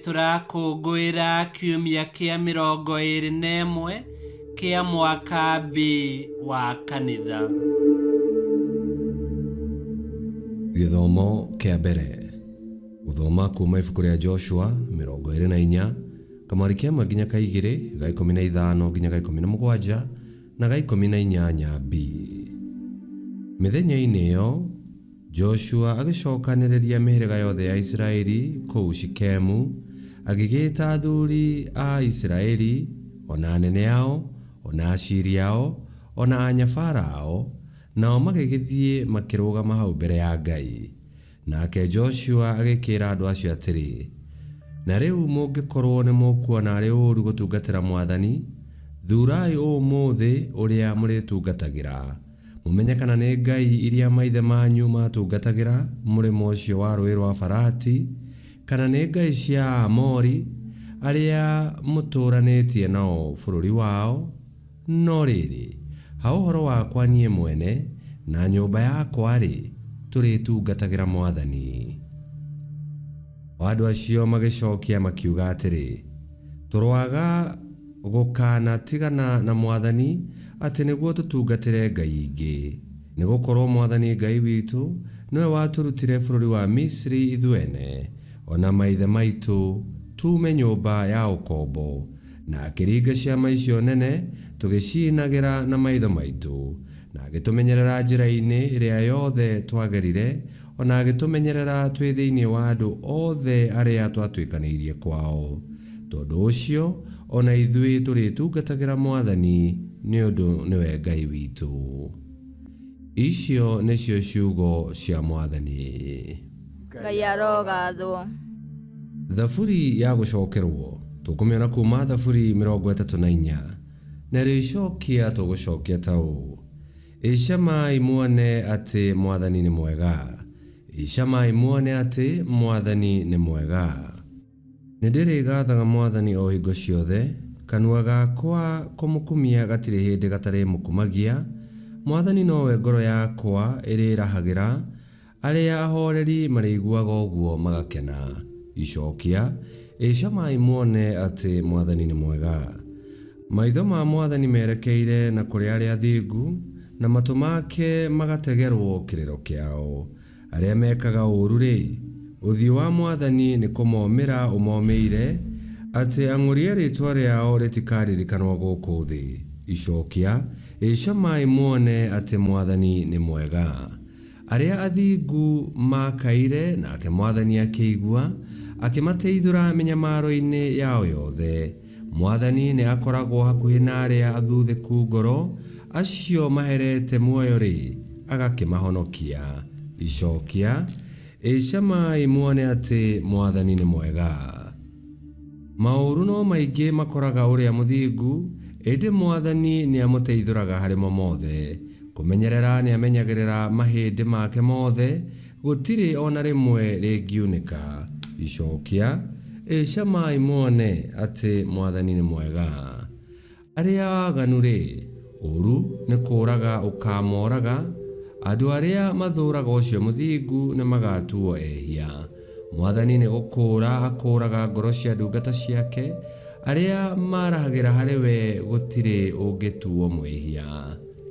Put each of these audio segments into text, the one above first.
Tũrakũngũĩra kiumia kĩa 21 kĩa mwaka B wa kanitha. Gĩthomo kĩa mbere. Gũthoma kuma ibuku rĩa Joshua 24, kamwari kĩmwe nginya ka igĩrĩ, ga 15 nginya ga 17 na ga 18 B. Mĩthenya-inĩ ĩyo Joshua agĩcokanĩrĩria mĩhĩrĩga yothe ya Isiraeli kũu Shikemu, agĩgĩĩta athuri a Isiraeli, o na anene ao, o na aciri ao, o na anyabara ao, nao magĩgĩthiĩ makĩrũgama hau mbere ya Ngai. Nake Joshua agĩkĩĩra andũ acio atĩrĩ, Na rĩu mũngĩkorũo nĩmũkuona arĩ ũũru gũtungatĩra Mwathani, thurai ũmũthĩ ũrĩa mũrĩtungatagĩra, Mũmenye kana nĩ ngai iria maithe manyu maatungatagĩra mũrĩmo ũcio wa Rũũĩ rwa Farati, kana nĩ ngai cia Aamori, arĩa mũtũũranĩtie nao bũrũri wao, no rĩrĩ, ha ũhoro wakwa niĩ mwene na nyũmba yakwa-rĩ, tũrĩtungatagĩra Mwathani. Nao andũ acio magĩcokia makiuga atĩrĩ, Tũroaga gũkaanatigana na Mwathani atĩ nĩguo tũtungatĩre ngai ingĩ, nĩ gũkorũo Mwathani Ngai witũ nĩwe watũrutire bũrũri wa Misiri ithuene, o na maithe maitũ, tuume nyũmba ya ũkombo, na akĩringa ciama icio nene tũgĩciinagĩra na maitho maitũ, na agĩtũmenyerera njĩra-inĩ ĩrĩa yothe twagerire, o na agĩtũmenyerera twĩ thĩinĩ wa andũ othe arĩa twatuĩkanĩirie kwao. Tondũ ũcio o na ithuĩ tũrĩtungatagĩra Mwathani, nĩ ũndũ nĩwe Ngai witũ. Icio nĩcio ciugo cia Mwathani. Ngai arogathwo. Thaburi ya gũcokerwo, tũkũmĩona kuma Thaburi 34, narĩo icokia tũgũcokia ta ũũ, Ĩ camai muone atĩ Mwathani nĩ mwega! Ĩ camai muone atĩ Mwathani nĩ mwega! Nĩndĩrĩgaathaga Mwathani o hingo ciothe, kanua gakwa kũmũkumia gatirĩ hĩndĩ gatarĩmũkumagia. Mwathani nowe ngoro yakwa ĩrĩĩrahagĩra, arĩa ahooreri marĩiguaga ũguo magakena. Icokia, Ĩ camai muone atĩ Mwathani nĩ mwega! Maitho ma Mwathani merekeire na kũrĩ arĩa athingu, na matũ make magategerwo kĩrĩro kĩao. Arĩa mekaga ũũru-rĩ, ũthiũ wa Mwathani nĩ kũmomĩra ũmomĩire, atĩ ang'ũrie rĩĩtwa rĩao rĩtikaririkanwo gũkũ thĩ. Icokia, Ĩ camai muone atĩ Mwathani nĩ mwega. Arĩa athingu maakaire, nake Mwathani akĩigua, akĩmateithũra mĩnyamaro-inĩ yao yothe. Mwathani nĩ akoragwo hakuhĩ na arĩa athuthĩku ngoro, acio maherete muoyo-rĩ, agakĩmahonokia. Icokia, Ĩ camai muone atĩ Mwathani nĩ mwega. Maũũru no maingĩ makoraga ũrĩa mũthingu, ĩndĩ Mwathani nĩamũteithũraga harĩ mo mothe. Kũmenyerera nĩamenyagĩrĩra mahĩndĩ make mothe, Gũtirĩ o na rĩmwe rĩngiunĩka. Icokia, Ĩ camai muone atĩ Mwathani nĩ mwega. Arĩa aaganu-rĩ, ũũru nĩ kũũraga ũkaamoraga, andũ arĩa mathũũraga ũcio mũthingu nĩmagatuo ehia. Mwathani nĩ gũkũũra akũũraga ngoro cia ndungata ciake, arĩa maarahagĩra harĩ we gũtirĩ ũngĩtuo mwĩhia.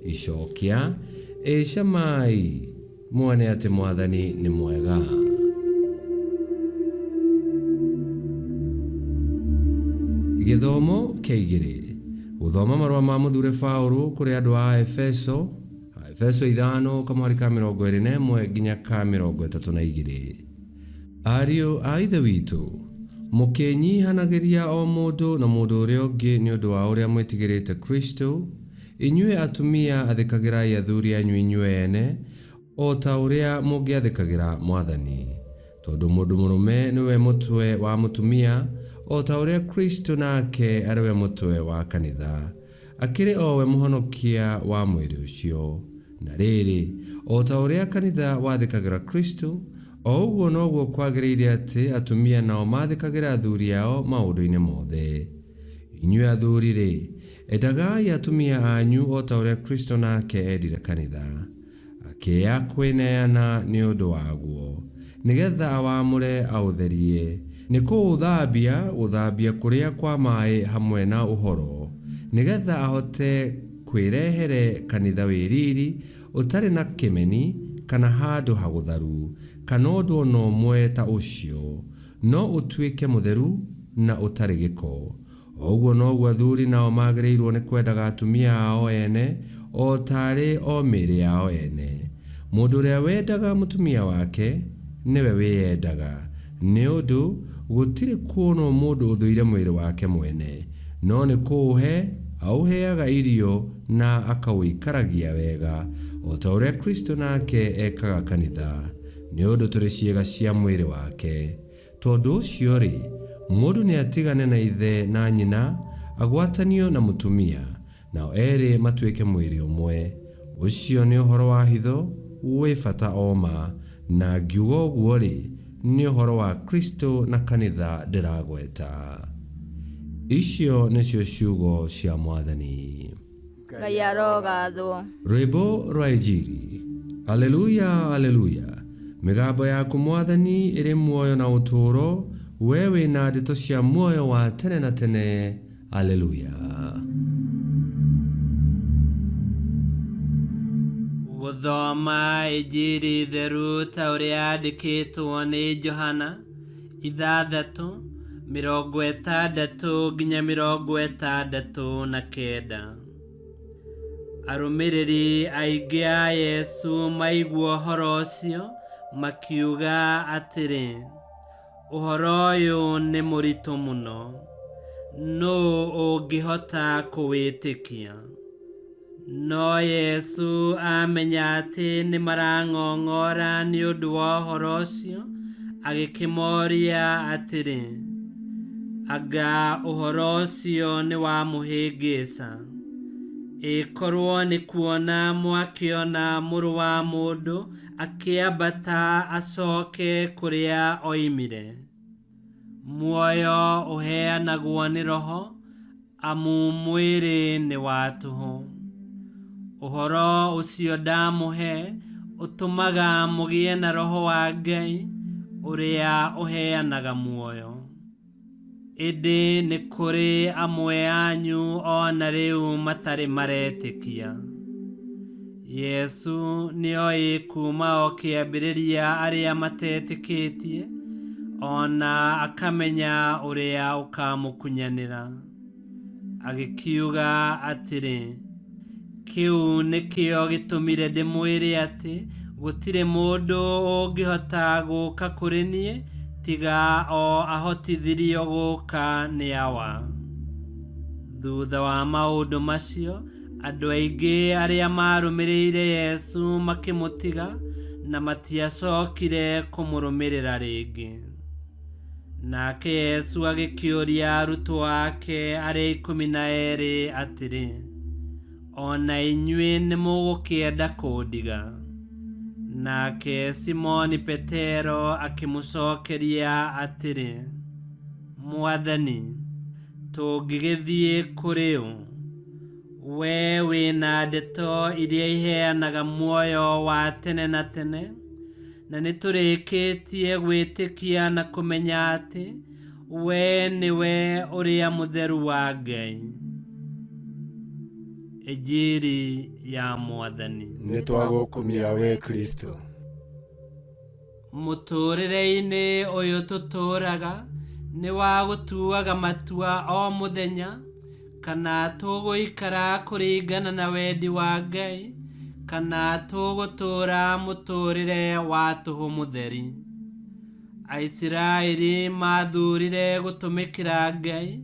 Icokia, Ĩ camai Muone atĩ Mwathani nĩ mwega. Gĩthomo kĩa igĩrĩ. Gũthoma marũa ma mũthure Paũlũ kũrĩ andũ a Efeso, Aefeso ithano kamũhari ka 21 nginya ka 32. Ariũ a Ithe witũ, mũkĩĩnyihanagĩria o mũndũ na mũndũ ũrĩa ũngĩ nĩ ũndũ wa ũrĩa mwĩtigĩrĩte Kristũ, Inyuĩ atumia, athĩkagĩrai athuri anyu inyuĩ ene, o ta ũrĩa mũngĩathĩkagĩra Mwathani. Tondũ mũndũ mũrũme nĩwe mũtwe wa mũtumia, o ta ũrĩa Kristo nake arĩ we mũtwe wa kanitha, akĩrĩ o we mũhonokia wa mwĩrĩ ũcio. Na rĩrĩ, o ta ũrĩa kanitha wathĩkagĩra Kristo, o ũguo noguo kwagĩrĩire atĩ atumia nao maathĩkagĩre athuri ao maũndũ-inĩ mothe. Inyuĩ athuri-rĩ, endagai atumia anyu o ta ũrĩa Kristo nake endire kanitha, akĩya kwĩneana nĩ ũndũ waguo, nĩ getha awamũre aũtherie, Nĩ kũũthambia gũthambia kũrĩa kwa maĩ hamwe na ũhoro, nĩgetha ahote kwĩrehere kanitha wĩ riri ũtarĩ na kĩmeni kana handũ hagũtharu kana ũndũ o na ũmwe ta ũcio, no ũtuĩke mũtheru na ũtarĩ gĩko. O ũguo noguo athuri nao magĩrĩirwo nĩ kwendaga atumia ao ene o taarĩ o mĩĩrĩ yao ene. Mũndũ ũrĩa wendaga mũtumia wake nĩwe wĩyendaga, nĩ ũndũ gũtirĩ kuonwo mũndũ ũthũire mwĩrĩ wake mwene, no nĩ kũũhe aũheaga irio na akaũikaragia wega, o ta ũrĩa Kristo nake ekaga kanitha, nĩ ũndũ tũrĩ ciĩga cia mwĩrĩ wake. Tondũ ũcio-rĩ, mũndũ nĩatigane na ithe na nyina, agwatanio na mũtumia, nao erĩ matuĩke mwĩrĩ ũmwe. Ũcio nĩ ũhoro wa hitho wĩ bata o ma, na ngiuga ũguo-rĩ, nĩ ũhoro wa Kristo na kanitha ndĩragweta. Icio nĩcio ciugo cia Mwathani. Ngai arogathwo. Rwĩmbo rwa Injiri. Aleluya, aleluya. Mĩgambo yaku Mwathani ĩrĩ muoyo na ũtũũro, we wĩ na ndeto cia muoyo wa tene na tene. Aleluya. Gũthoma Injiri theru ta ũrĩa yandĩkĩtwo nĩ Johana 6:66-69. Arũmĩrĩri aingĩ a Yesu maigua ũhoro ũcio makiuga atĩrĩ, ũhoro ũyũ nĩ mũritũ mũno, nũũ ũngĩhota kũwĩtĩkia? No Yesu amenya atĩ nĩ marang'ong'ora nĩ ũndũ wa ũhoro ũcio, agĩkĩmoria atĩrĩ, anga ũhoro ũcio nĩ wamũhĩngĩca? Ĩkorwo nĩ kuona mwakĩona mũrũ wa mũndũ akĩambata acoke kũrĩa oimire. Muoyo ũheanagwo nĩ Roho, amu mwĩrĩ nĩ wa tũhũ. Ũhoro ũcio ndamũhe ũtũmaga mũgĩe na Roho wa Ngai ũrĩa ũheanaga muoyo. Ĩndĩ nĩ kũrĩ amwe anyu o na rĩu matarĩ maretĩkia. Yesu nĩoĩ kuma o kĩambĩrĩria arĩa matetĩkĩtie, o na akamenya ũrĩa ũkamũkunyanĩra. Agĩkiuga atĩrĩ, kĩu nĩkĩo gĩtũmire ndĩmwĩre atĩ gũtirĩ mũndũ ũngĩhota gũka kũrĩ niĩ tiga o ahotithirio gũka nĩ Awa. Thutha wa maũndũ macio, andũ aingĩ arĩa marũmĩrĩire Yesu makĩmũtiga na matiacokire kũmũrũmĩrĩra rĩngĩ. Nake Yesu agĩkĩũria arutwo ake arĩa 12 atĩrĩ, o na inyuĩ nĩmũgũkĩenda kũndiga? Nake Simoni Petero akĩmũcokeria atĩrĩ, Mwathani, tũngĩgĩthiĩ kũrĩ ũ? We wĩna ndeto iria iheanaga muoyo wa tene na tene, na nĩtũrĩkĩtie gwĩtĩkia na kũmenya atĩ we nĩwe ũrĩa mũtheru wa Ngai. Injiri ya Mwathani. Nĩ twagũkumia we Kristo. Mũtũũrĩre-inĩ ũyũ tũtũũraga nĩ wa gũtuaga matua o mũthenya, kana tũgũikara kũringana na wendi wa Ngai, kana tũgũtũũra mũtũũrĩre wa tũhũ mũtheri. Aisiraeli mathurire gũtũmĩkĩra Ngai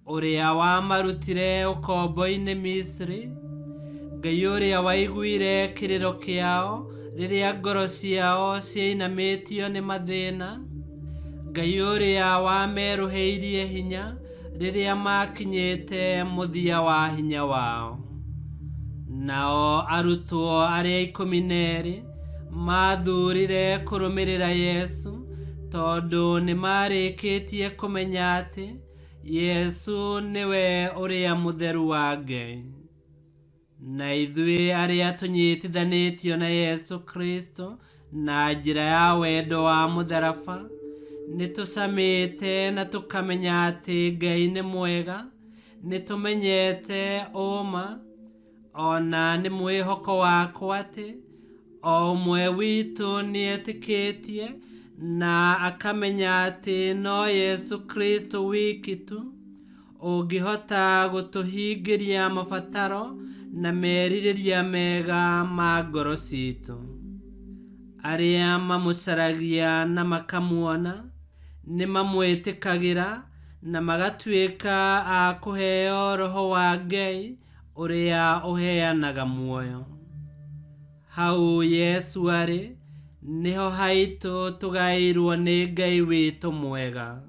ũrĩa wamarutire ũkombo-inĩ Misri, Ngai ũrĩa waiguire kĩrĩro kĩao rĩrĩa ngoro ciao ciainamĩtio nĩ mathĩna, Ngai ũrĩa wamerũhĩirie hinya rĩrĩa makinyĩte mũthia wa hinya wao. Nao arutwo arĩa 12 mathurire kũrũmĩrĩra Yesu tondũ nĩmarĩkĩtie kũmenya atĩ Yesu nĩwe ũrĩa mũtheru wa Ngai. Na ithuĩ arĩa tũnyitithanĩtio na Yesu Kristo na njĩra ya wendo wa mũtharaba, Nĩ tũcamĩte na tũkamenya atĩ Ngai nĩ mwega, nĩ tũmenyete ũma, ona nĩ mwĩhoko wakwa atĩ o ũmwe witũ nĩ etĩkĩtie na akamenya atĩ no Yesu Kristo wiki tu ũngĩhota gũtũhingĩria mabataro na merirĩria mega ma ngoro citũ. Arĩa mamũcaragia na makamuona nĩ mamwĩtĩkagĩra na magatuĩka a kũheo Roho wa Ngai ũrĩa ũheanaga muoyo. Hau Yesu arĩ nĩho haitũ tũgaĩirwo nĩ Ngai witũ mwega.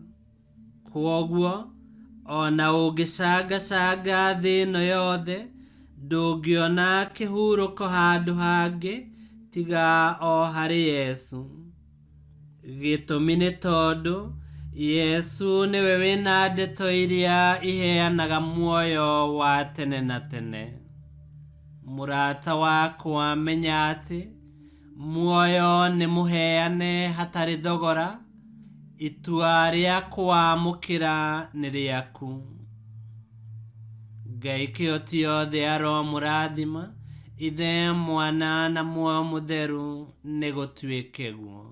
Kwoguo ona ũngĩcangacanga thĩ ĩno yothe ndũngĩona kĩhurũko handũ hangĩ tiga o harĩ Yesu. Gĩtũmi nĩ tondũ Yesu nĩwe wĩna ndeto iria iheanaga muoyo wa tene na tene. Mũrata wakwa menya atĩ muoyo nĩ mũheane hatarĩ thogora, itua rĩa kũwamũkĩra nĩ rĩaku. Ngai kĩhoti yothe aromũrathima, Ithe, Mwana na Muoyo Mũtheru, nĩ gũtuĩke guo.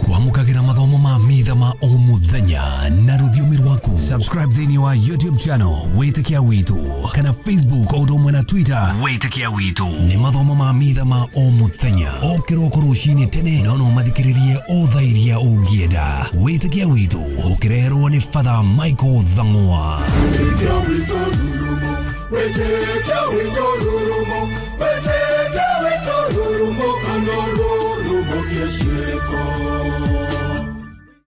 Kwamũkagĩra mathomo ma mitha ma o mũthenya na rũthiomi rwaku. Subscribe thĩinĩ wa YouTube channel Wĩtĩkia Witũ kana Facebook o ũndũ ũmwe na Twitter Wĩtĩkia Witũ. Nĩ mathomo ma mitha ma o mũthenya o kĩroko rũcinĩ tene, no no mathikĩrĩrie o thaa iria ũngĩenda. Wĩtĩkia Witũ ũkĩreherwo nĩ Father Michael Thang'wa. Wĩtĩkia witũ rurumo, wĩtĩkia witũ rurumo, wĩtĩkia witũ rurumo, kana rurumo kĩciĩko.